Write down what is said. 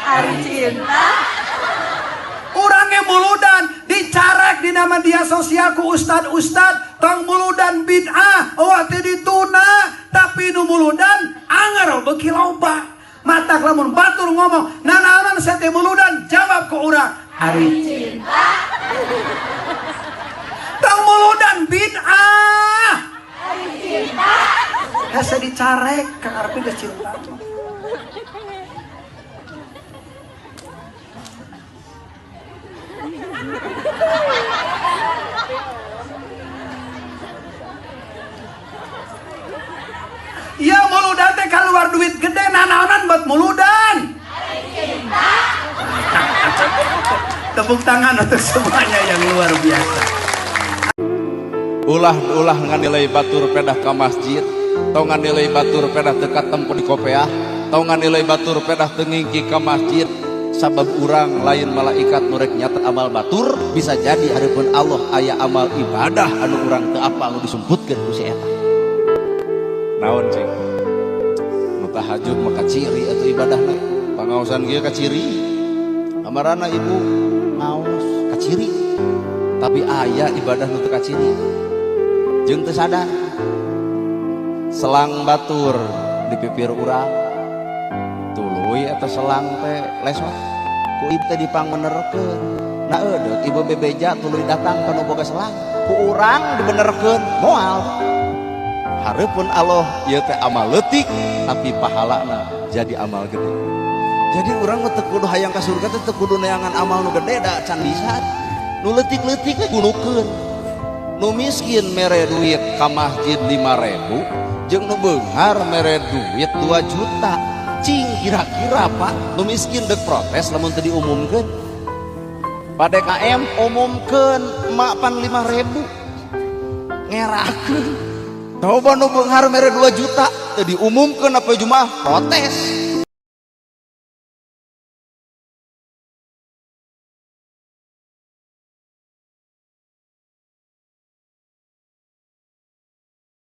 Ari cinta. Urangnya muludan dicarek di media sosial ku ustad-ustad tong muludan bid'ah waktu dituna, tapi nu muludan anger beuki loba. Matak lamun batur ngomong nanaonan sate muludan, jawab ku urang ari cinta. Tong muludan bid'ah. Ari cinta. Hese dicarek Kang Arpi geus cinta. Ya muludan teh keluar duit gede nanaonan buat muludan. Cinta. Tepuk tangan untuk semuanya yang luar biasa. Ulah-ulah nganilai batur pedah ka masjid, tong nganilai batur pedah teu katempo di kopeah, tong nganilai batur pedah teu ngingki ka masjid. Sabab urang lain malaikat nu rek nyatet amal batur, bisa jadi hareupeun Allah aya amal ibadah anu urang teu apal nu disumputkeun ku si eta. Naon cing? Nu tahajud mah kaciri atuh ibadahna. Pangaosan kieu kaciri. Kamarana ibu ngaos kaciri. Tapi aya ibadah nu teu kaciri. Jeung teu sadar. Selang batur di pipir urang. Tuluy eta selang teh lesot. Ku ibu teh dipangbenerkeun. Nah eudeuk ibu bebeja tuluy datang ka nu boga selang. Ku urang dibenerkeun moal. Hareupeun Allah ieu teh amal leutik tapi pahalana jadi amal gede. Jadi urang mah teu kudu hayang ka surga teh teu kudu neangan amal nu gede da can bisa. Nu leutik-leutik we gunukeun. Nu miskin mere duit ka masjid 5.000 jeung nu beunghar mere duit 2 juta. Cing kira-kira Pak, nu miskin deuk protes lamun teu diumumkeun. Pak DKM umumkeun emak pan 5.000. Ngerakeun. Coba nu beunghar mere 2 juta teu diumumkeun apa Jumaah protes.